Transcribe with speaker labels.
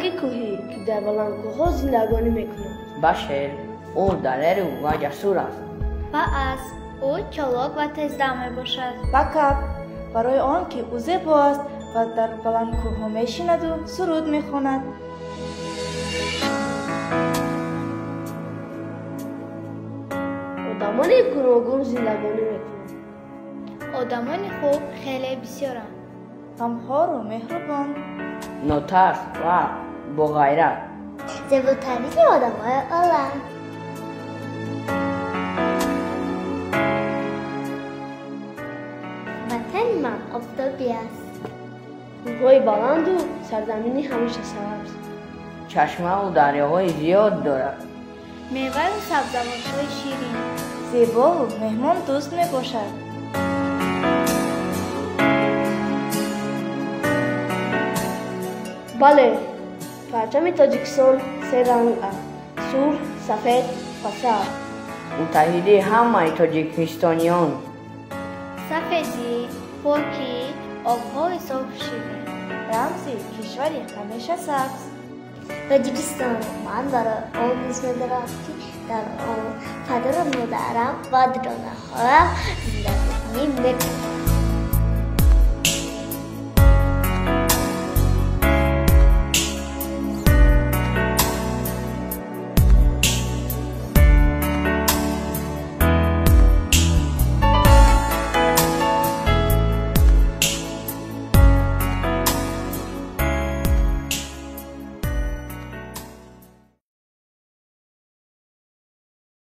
Speaker 1: Паланги кӯҳӣ, ки дар баландкӯҳҳо зиндагонӣ мекунад.
Speaker 2: Ба шер, ӯ далеру ва ҷасур аст.
Speaker 3: Ба асп, ӯ чолок ва тездам мебошад.
Speaker 4: Ба кабк, барои он ки ӯ зебо аст ва дар баландкӯҳҳо мешинаду суруд мехонад.
Speaker 1: Одамони гуногун зиндагонӣ мекунанд.
Speaker 3: Одамони хуб хеле бисёранд.
Speaker 4: Ғамхору меҳрубон,
Speaker 2: нотарс ва боғайрат.
Speaker 5: Зеботарини одамои олам. Ватани ман офтобӣ аст.
Speaker 1: Кӯҳҳои баланду сарзамини ҳамеша сабз.
Speaker 2: Чашмаву дарёҳои зиёд дорад.
Speaker 3: Меваю сабзавотҳои ширин.
Speaker 4: Зебову меҳмондӯст мебошад.
Speaker 1: Бале, парчами Тоҷикистон се ранг аст: сурх, сафед ва сабз.
Speaker 2: Муттаҳиди ҳамаи тоҷикистониён.
Speaker 3: Сафедӣ, покӣ, обҳои софу ширин.
Speaker 4: Рамзи кишвари ҳамеша сабз.
Speaker 5: Тоҷикистонро ман барои он дӯст медорам, ки дар он падару модарам ва дугонаҳоям зиндагонӣ мекунанд.